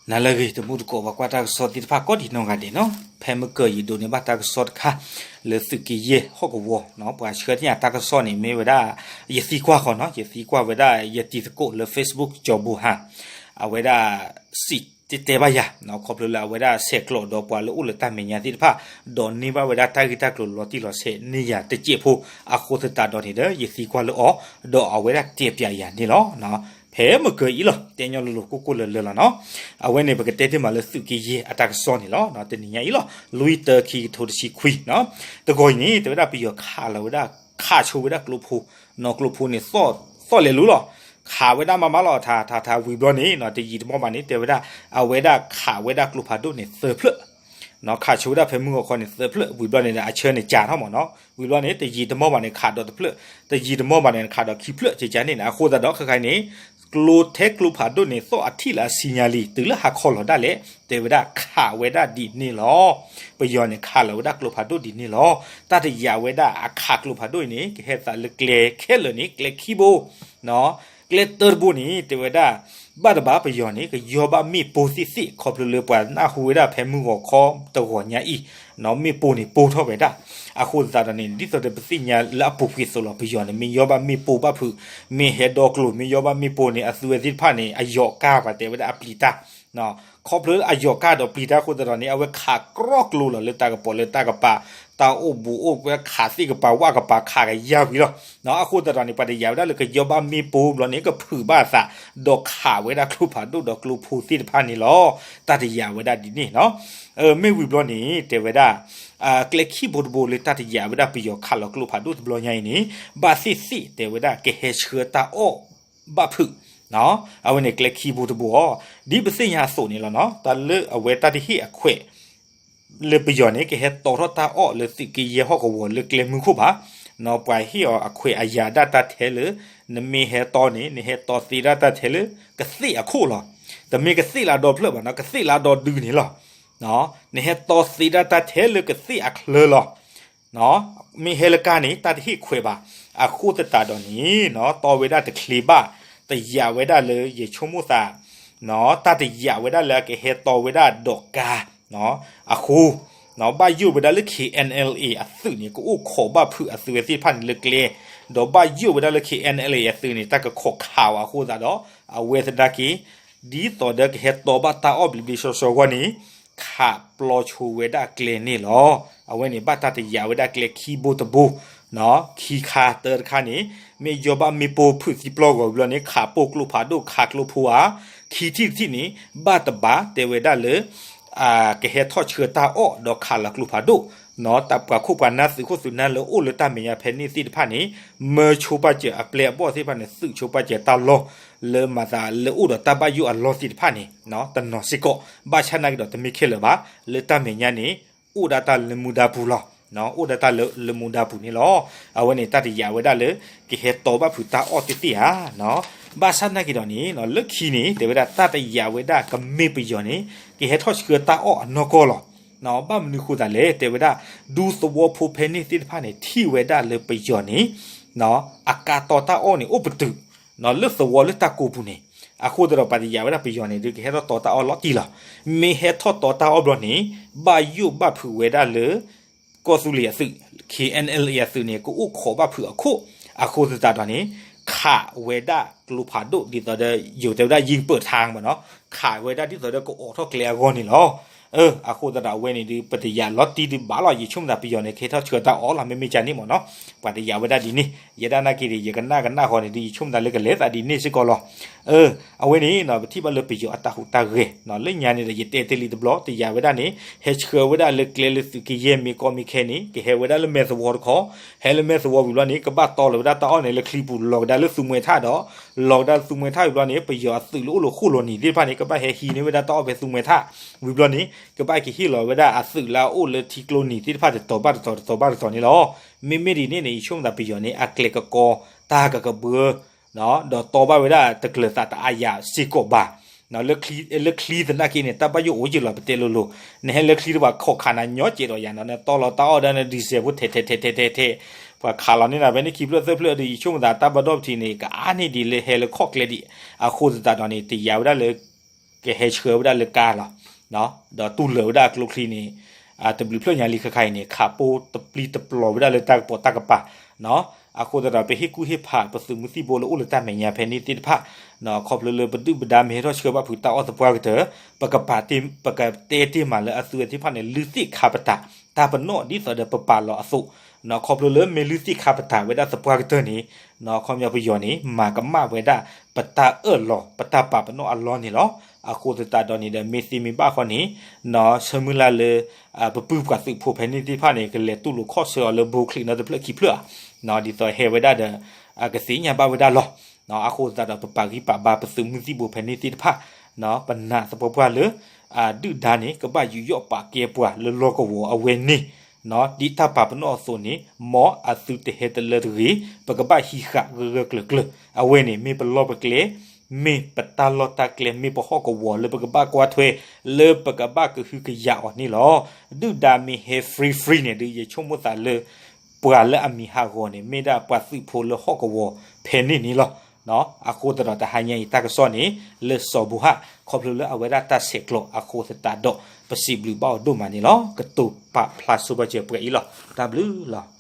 နၤလၢအဂ့ၤ တမူတကိး ပှၤကွၢ်တၢ်ကစီၣ်သ့ၣ်တဖၣ်ကိးဒံးနီၢ်ဂၤဒဲးနီၤ, ဖဲမုၢ်ကၢၤယဒိးန့ၢ်ဘၣ်တၢ်ကစီၣ်တခါ လၢသုးက့ယဲၢ်ဟီၣ်ကဝီၤနီၤ, ပှၤဆှၢန့ၢ်ယၤတၢ်ကစီၣ်န့ၣ် မ့ၢ်ဝဲဒၣ် ယသံကွၢ်ဃီနီၤ, ယသံကွၢ်ဝဲဒၣ်ယတံၤသကိးလၢ Facebook ကၠီဘိဟါ, အဝဲဒၣ် စံးတဲတဲဘၣ်ယၤနီၤ, ခီဖျိလၢအဝဲဒၣ်ဆဲးကျိးဒီးပှၤလၢအိၣ်လၢတၢ်မဲာ်ညါသ့ၣ်တဖၣ်, ဒိးန့ၢ်ဘၣ်ဝဲဒၣ်တၢ်ဂ့ၢ်တၢ်ကျိၤလီၤတံၢ်လီၤဆဲးန့ၢ်ယၤတစဲးဖိ, အဃိသတးဒီးန့ၣ်ဒီး ယသံကွၢ်လၢအီၤ, ဒီးအဝဲဒၣ်တဲပၠးယၤန့ၣ်လီၤ. ဖဲမုၢ်ကၢၤအံၤလီၤ, တဲညီလိၤလိၤကိၢ်ကိၢ်လၢၤလၢၤလီၤနီၤ. အဝဲန့ၣ် ပကတဲတ့ၢ်မးလၢသုးက့ယဲၢ်အတၢ်ကစီၣ်န့ၣ်လီၤ. တနံၤညါအံၤလီၤ, လွံၢ် တၢ ခံကထိတဆံခွံနီၤ. တဂီၤအံၤန့ၣ် တဲဝဲဒၣ်ပယီၤခးလီၤဝဲဒၣ်, ခးဆိဝဲဒၣ်ကျိဖိ, နီၤကျိဖိန့ၣ် သီၣ်လဲၤလူလီၤ. ခးဝဲဒၣ်မးမးလီၤ, ထးထးထးဝံၤဘျီန့ၣ်နီၤ, တယံာ်တမီၢ်ဘၣ်န့ၣ် တဲဝဲဒၣ် အဝဲဒၣ်ခးဝဲဒၣ်ကျိဖးဒိၣ်န့ၣ်သၢဖျၢၣ် နီၤ, ခးဆိဝဲဒၣ်ဖဲမုၢ်ဂီၤခီန့ၣ်သၢဖျၢၣ်, ဝံၤဘျီန့ၣ်ဒီး အဆၢန့ၣ်ကးထီၣ်မးနီၤ, ဝံၤဘျီန့ၣ် တယံာ်တမီၢ်ဘၣ်န့ၣ် ခးဒီးတဖျၢၣ်, တယံာ်တမီၢ်ဘၣ်န့ၣ် ခးဒီးခံဖျၢၣ် ကကန့ၣ်န့ၣ်, အဃိသတးဒီးခဲခါအံၤန့ၣ် ကျိထဲကျိဖးဒိၣ်န့ၣ် သီၣ်အထံၣ်လၢအဆံညါလံ တုၤလၢဟါခီလီၤဒၣ်လဲာ်, တဲဝဲဒၣ်ခးဝဲဒၣ်ဒ်န့ၣ်လီၤ. ပယီၤန့ၣ် ခးလီၤဝဲဒၣ်ကျိဖးဒိၣ်ဒ်န့ၣ်လီၤ. တၢ်တယာ်ဝဲဒၣ်အခးကျိဖးဒိၣ်အံၤန့ၣ် ကဟဲသးလၢကျဲခဲလၢာ်န့ၣ် ကျဲခံဘိ နီၤ, ကျဲတၢတဘိန့ၣ် တဲဝဲဒၣ် ဘၣ်တဘၣ်ပယီၤန့ၣ် ကယီဘၣ်မ့ၣ်ပိၢ်သ့ၣ်သ့ၣ် ခီဖျိလၢပှၤနၢ်ဟူဝဲဒၣ်ဖဲမုၢ်ဂီၤခီတဂီၤညါအံၤ, မ့ၣ်ပိၢ်န့ၣ်ပိၢ်ထီၣ်ဝဲဒၣ်. အဃိသတးဒီးန့ၣ် ဒ်သိးဒီးပသ့ၣ်ညါလၢအပူၤကွံာ်အသိးလီၤ, ပယီၤန့ၣ် မ့ၢ်ယီဘၣ်မ့ၣ်ပိၢ်ဘၣ်ဖုး, မ့ၢ်ဟဲဒီကျိၤ မ့ၢ်ယီဘၣ်မ့ၣ်ပိၢ်န့ၣ် အသုဝဲသ့ၣ်တဖၣ်န့ၣ် အယီၤကါပှၤတဲဝဲဒၣ်အပျံၤတၢ် ခီဖျိအယီၤကါဒီးပျံၤတၢ်အဃိသတးဒီးန့ၣ် အဝဲခးကြီကျိလီၤလၢတၢ်ကပီၤလၢတၢ်ကပၤ, တၢ်အိၣ်ဘူးအိၣ်ဝဲခးသ့ၣ်ကပၤဝၣ်ကပၤခးကယၤဝံၤလီၤ.အဃိသတးဒီးန့ၣ် ပှၤတယာ်ဝဲဒၣ်လၢကယီဘၣ်မ့ၣ်ပိၢ်ဘျီန့ၣ် ကဖုးဘၣ်အသး, ဒီးခးဝဲဒၣ်ကျိဖးဒိၣ်ဒီးကျိဖိသ့ၣ်တဖၣ်န့ၣ်လီၤ. တၢ်တယာ်ဝဲဒၣ်ဒ်န့ၣ်နီၤ. မ့ၢ်ဝံၤဘျီန့ၣ် တဲဝဲဒၣ် ကျဲခံဘိတဘိလၢတၢ်တယာ်ဝဲဒၣ်ပယီၤခးလီၤကျိဖးဒိၣ်တဘျီညါအံၤန့ၣ် ဘၣ်သ့ၣ်သ့ၣ်တဲဝဲဒၣ်ကဟဲဆှၢတၢ်အီၣ်ဘၣ်ဖုး အဝဲန့ၣ်ကျဲခံဘိတဘိအီၤ, ဒ်ပသ့ၣ်ညါအသိးန့ၣ်လီၤနီၤ, တၢ်လၢအဝဲတၢ်တဟ့ၣ်အခွဲး လၢပယီၤန့ၣ် ကဟဲတီထီၣ်တၢ်အီၣ်လၢသုးက့ယဲၢ်ဟီၣ်ကဝီၤလၢကျဲမုၢ်ခိၣ်ဘၣ်, ပှၤဟ့ၣ်အီၤအခွဲးအယာ်ဒၣ်တၢ်ထဲလၢ နမ့ၢ်ဟဲတီန့ၣ် နဟဲတီသ့ဒၣ်တၢ်ထဲလၢကသ့ၣ်အခိၣ်လီၤ. တမ့ၢ်ကသ့ၣ်လၢအဒီဖျၢၣ်ဘၣ်နီၤ, ကသ့ၣ်လၢအဒီဒုန့ၣ်လီၤ. နဟဲတီသ့ဒၣ်တၢ်ထဲလၢကသ့ၣ်အချၢလီၤ. မ့ၢ်ဟဲလၢကါန့ၣ် တၢ်တဟ့ၣ်ခွဲးဘၣ်. အဃိသတးဒီးန့ၣ် တီဝဲဒၣ်တချ့ဘၣ်, တယာ်ဝဲဒၣ်လၢယဆိကမိၣ်သး တၢ်တယာ်ဝဲဒၣ်လၢအကဟဲတီဝဲဒၣ်ဒီးကါအဃိ, ဘၣ်ယိၣ်ဝဲဒၣ်လၢ KNLA အသုးန့ၣ် ကအိၣ်ခိးဘၣ်ဖုးအသုးဝဲသ့ၣ်တဖၣ်န့ၣ်လၢကျဲ, ဒီးဘၣ်ယိၣ်ဝဲဒၣ်လၢ KNLA အသုးန့ၣ် တၢ်ကခိးခးအီၤအဃိသတးဒီး အဝဲသနာ်က့ ဒ်သိးဒီးကဟဲတီဘၣ်တၢ်အီၣ်ဘျ့ဘျ့ဆှီဆှီအဂီၢ်န့ၣ် ခးပျီဆိဝဲဒၣ်ကျဲန့ၣ်လီၤ. အဝဲန့ၣ်ဘၣ်တၢ်တယာ်ဝဲဒၣ်ကျဲခံဘိတဘိ ခံခါတၢတခါန့ၣ် မ့ၢ်ယီဘၣ်မ့ၣ်ပိၢ်ဖုးသံပျီဂီၤဝံၤဘျီန့ၣ် ခးပိၢ်ကျိဖးဒိၣ်ခးကျိဖိဧါ, ခံထံၣ်တထံၣ်န့ၣ် ဘၣ်တဘၣ်တဲဝဲဒၣ်လၢ ကဟဲထီၣ်ဆှၢတၢ်အီၣ်ဒီးခးလီၤကျိဖးဒိၣ်, တၢ်ပှၤခိၣ်ပှၤနၢ်သုးခိၣ်သုးနၢ်လၢအိၣ်လၢတၢ်မဲာ်ညါဖဲန့ၣ်သ့ၣ်တဖၣ်န့ၣ် မၢဆိပာ်စၢၤအပျဲၢ်အဘီၣ်သ့ၣ်တဖၣ်န့ၣ် သုးဆိပာ်စၢၤတၢ်လီၢ် လၢမၤသးလၢအိၣ်ဒီးတၢ်ဘၣ်ယိၣ်အလီၢ်သ့ၣ်တဖၣ်န့ၣ် တနီၤစ့ၢ်ကီး, ဘၣ်ဆၣ်နာ်က့ဒီးတမ့ၢ်ခဲလၢာ်ဘၣ်, လၢတၢ်မဲာ်ညါန့ၣ် အိၣ်ဒၣ်တၢ်လၢမူဒါပူၤလီၤ. အိၣ်ဒၣ်တၢ်လၢမူဒါပူၤန့ၣ်လီၤ. အဝဲန့ၣ်တၢ်တယာ်ဝဲဒၣ်လၢ ကဟဲတီဘၣ်ဖုးတၢ်အီၣ်သ့ၣ်သ့ၣ်ဧါ. ဘၣ်ဆၣ်နာ်က့ဒီးန့ၣ် လၢခံန့ၣ် တဲဝဲဒၣ်တၢ်တယာ်ဝဲဒၣ်ကမ့ၢ်ပယီၤန့ၣ် ကဟဲထီၣ်ဆှၢတၢ်အီၣ်အနီၢ်ကီၢ်လီၤ. ဘၣ်မနုၤဃိသးလဲၣ် တဲဝဲဒၣ် ဒူသဝီဖိဖဲန့ၣ်သ့ၣ်တဖၣ်န့ၣ် ထံၣ်ဝဲဒၣ်လၢပယီၤန့ၣ် အကါတီတၢ်အီၣ်န့ၣ်အိၣ်ပတုာ် လၢသဝီလၢတၢ်ကိးပူၤန့ၣ်, အဃိသတးဒီးပှၤတယာ်ဝဲဒၣ်ပယီၤန့ၣ် ဒုးကဟဲထီၣ်တီတၢ်အီၣ်လီၤတံၢ်လီၤ. မ့ၢ်ဟဲထီၣ်တီတၢ်အီၣ်ဘျီန့ၣ် ဘၣ်ယိၣ်ဘၣ်ဖုးဝဲဒၣ်လၢ ကီၢ်သူလ့ၤအသုး KNLA အသုးန့ၣ် ကအိၣ်ခိးဘၣ်ဖုးအခိၣ်, အဃိသတးဒီးန့ၣ် ခးဝဲဒၣ်ကျိဖးဒိၣ်ဒ်သိးဒီး ယိၤတဲဝဲဒၣ်ယံၤပၢၢ်ထါမးနီၤ, ခးဝဲဒၣ်ဒ်သိးဒီးကအိးထီၣ်ကျဲအဂီၢ်န့ၣ်လီၤ. အဃိသတးဒီးအဝဲန့ၣ်ဒုး ပတယာ်လီၤတံၢ်ဒုးဘၣ်လီၤ, ယဆိကမိၣ်သးပယီၤန့ၣ် ကဟဲထီၣ်ဆှၢတၢ်အီၣ်လီၤ မ့မ့ၢ်ကန့ၣ်မးနီၤ, ပှၤတယာ်ဝဲဒၣ်ဒ်န့ၣ်, ယဲဒၣ်နာ်က့ဒီး ယကနၣ်ကနၣ်ဃီန့ၣ်ဒုး ယဆိကမိၣ်သးလၢကလဲၤသးဒ်န့ၣ်စ့ၢ်ကီးလီၤ. အဝဲန့ၣ် ပထံၣ်ဘၣ်လၢပယီၤအတၢ်ဟူးတၢ်ဂဲၤ လၢညါန့ၣ်ဒီး ယတဲတ့ၢ်လံတဘျီ တယာ်ဝဲဒၣ်န့ၣ် ဟဲဆှၢဝဲဒၣ်လၢကျဲလၢသုးက့ယဲၢ်မ့ၢ်ကီမ့ၢ်ခဲန့ၣ် ကဟဲဝဲဒၣ်လၢမဲာ်သဝီတခီ, ဟဲလၢမဲာ်သဝီဝံၤဘျီန့ၣ် ကဘၣ်တီလီၤဝဲဒၣ်တၢ်အီၣ်န့ၣ်လၢချံပူၤ လီၤကဒါလၢသူမှဲထၣ်ဒီး လီၤကဒါလၢသူမှဲထၣ်ဝံၤဘျီန့ၣ် ပယီၤအသုးလၢအိၣ်လၢဃိၣ်လီၤနံၤသ့ၣ်တဖၣ်န့ၣ် ကဘၣ်ဟဲဟံးန့ၢ်ဝဲဒၣ်တၢ်အီၣ်ဖဲသူမှဲထၣ်, ဝံၤဘျီန့ၣ် ကဘၣ်ကဟ့ၣ်လီၤဝဲဒၣ်အသုးလၢအအိၣ်လၢထံကျိနံၤသ့ၣ်တဖၣ်တတီၤဘၣ်တတီၤ တတီၤဘၣ်တတီၤန့ၣ်လီၤ. မ့မ့ၢ်ဒ်န့ၣ်န့ၣ် ယဆိကမိၣ်သးပယီၤန့ၣ် အကျဲကကီတၢ်ကကဘၢ ဒီးတီဘၣ်ဝဲဒၣ်တကျၢၤသးတအါယၤစ့ၢ်ကီးဘၣ်. လၢချံသနာ်က့န့ၣ် တၢ်ဘၣ်ယိၣ်အိၣ်ယံာ်လီၤ ပတဲလိၤလိၤ, နဟဲလၢချံတဘၣ်ခိးခးနၤညီကဲးဒီးယၤနီၤ, နတီလီၤတၢ်အီၣ်ဒၣ်နဒံစဲးဖိထဲးထဲးထဲးထဲးထဲးထဲး, ပှၤခးလီၤန့ၢ်နၤဖဲန့ၣ်ခံဖျၢၣ်သၢဖျၢၣ်ဒီး ယဆိကမိၣ်သးတၢ်ဘၣ်ဒီဘၣ်ထံးန့ၣ် ကအါန့ၢ်ဒံးလၢဟဲလၢခီၣ်ကျဲဒံး, အဃိသတးဒီးန့ၣ် တယာ်ဝဲဒၣ်လၢ ကဟဲဆှၢဝဲဒၣ်လၢကါလီၤ. ဒီးတူၢ်လၢာ်ဝဲဒၣ်အကျိချံန့ၣ် တဘျုးဖျၢၣ်ညါလံခါခါအံၤန့ၣ် ခးပိတပျံၤတပျီၤဝဲဒၣ်လၢတၢ်ကပိာ်တၢ်ကပၤ. အဃိသတးဒီး ပဟ့ၣ်ကူၣ်ဟ့ၣ်ဖးပသုးမုၢ်သံၣ်ဘိလၢအိၣ်လၢတၢ်မဲာ်ညါဖဲန့ၣ်သ့ၣ်တဖၣ်, ခီဖျိလၢပဒုၣ်ပဒါမ့ၢ်ဟဲထီၣ်ဆှၢဘၣ်ဖုးတၢ်အီၣ်သပှၢ်ကတၢၢ် ပကပာ်တ့ၢ် ပကတဲတ့ၢ်မးလၢအသုးသ့ၣ်တဖၣ်န့ၣ် လုၢ်သ့ၣ်ခါပတာ် တၢ်ပနီၣ်ဒ်သိးဒီးပပာ်လီၤအသိး, ခီဖျိလၢမ့ၢ်လုၢ်သ့ၣ်ခါပတာ်ဝဲဒၣ်သပှၢ်ကတၢၢ်န့ၣ် ခီပညီပယီၤန့ၣ် မၤကမၣ်ဝဲဒၣ်ပတၢ်အၢၣ်လီၤ ပတၢ်ပာ်ပနီၣ်အလီၢ်န့ၣ်လီၤ. အဃိသတးဒီးန့ၣ်ဒီး မ့ၢ်သ့မ့ၢ်ဘၣ်ဃီန့ၣ် ဆၢမုၢ်လၢ်လၢ ပပုၢ်ပှၤသုးဖိဖဲန့ၣ်သ့ၣ်တဖၣ်န့ၣ် ကလဲၤတူၢ်လိာ်ခီၣ်ဆၢအီၤလၢဘိချံးနီတဖျၢၣ်ခံဖျၢၣ်ဧါ, ဒ်သိးဟဲဝဲဒၣ်ဒီး ကသ့ၣ်ညါဘၣ်ဝဲဒၣ်လီၤ. အဃိသတးဒီး ပပာ်ဂံၢ်ပာ်ဘါပသုးမုၢ်သံၣ်ဘိဖဲန့ၣ်သ့ၣ်တဖၣ်, ပနာ်သပှၢ်ပှၢ်လၢ ဒုၣ်ဒါန့ၣ် ကဘၣ်ယူးယီၣ်ပာ်ကဲပှၤလၢလီၢ်ကဝီၤအဝဲန့ၣ်, ဒ်တၢ်ပာ်ပနီၣ်အသိးန့ၣ် မ်အသုတဟဲတလၢတဂ့ၤ, ပကဘၣ်ဟံးဃာ်ဂၢၢ်ဂၢၢ်ကျၢၤကျၢၤ, အဝဲန့ၣ် မ့ၢ်ပလီၢ်ပကျဲ မ့ၢ်ပတၢ်လီၢ်တၢ်ကျဲ မ့ၢ်ပဟီၣ်ကဝီၤလၢပကဘၣ်ကွၢ်ထွဲ လၢပကဘၣ်ကဟုကယာ်အီၤန့ၣ်လီၤ. ဒုၣ်ဒါမ့ၢ်ဟဲ free free န့ၣ်ဒီး ယဆိကမိၣ်သးလၢ ပှၤလၢအမံၤဟးဂီၤန့ၣ် မ့ၢ်ဒၣ်ပှၤသုးဖိလၢဟီၣ်ကဝီၤဖဲန့ၣ်န့ၣ်လီၤ. အဃိသတးဒီး တဟါညါအံၤတၢ်ကစီၣ်န့ၣ် လၢစီၤဘိဟၣ် ခီဖျိလၢအဝဲဒၣ်တၢ်ဆဲးကျိးအဃိသတးဒီး ပစံးဘျုးဘၣ်အီၤဒိၣ်မးန့ၣ်လီၤ. ကတိၤပာ်ဖျါဆိပာ်စၢၤပှဲၤအံၤလီၤ. တၢ်ဘျုးလီၤ.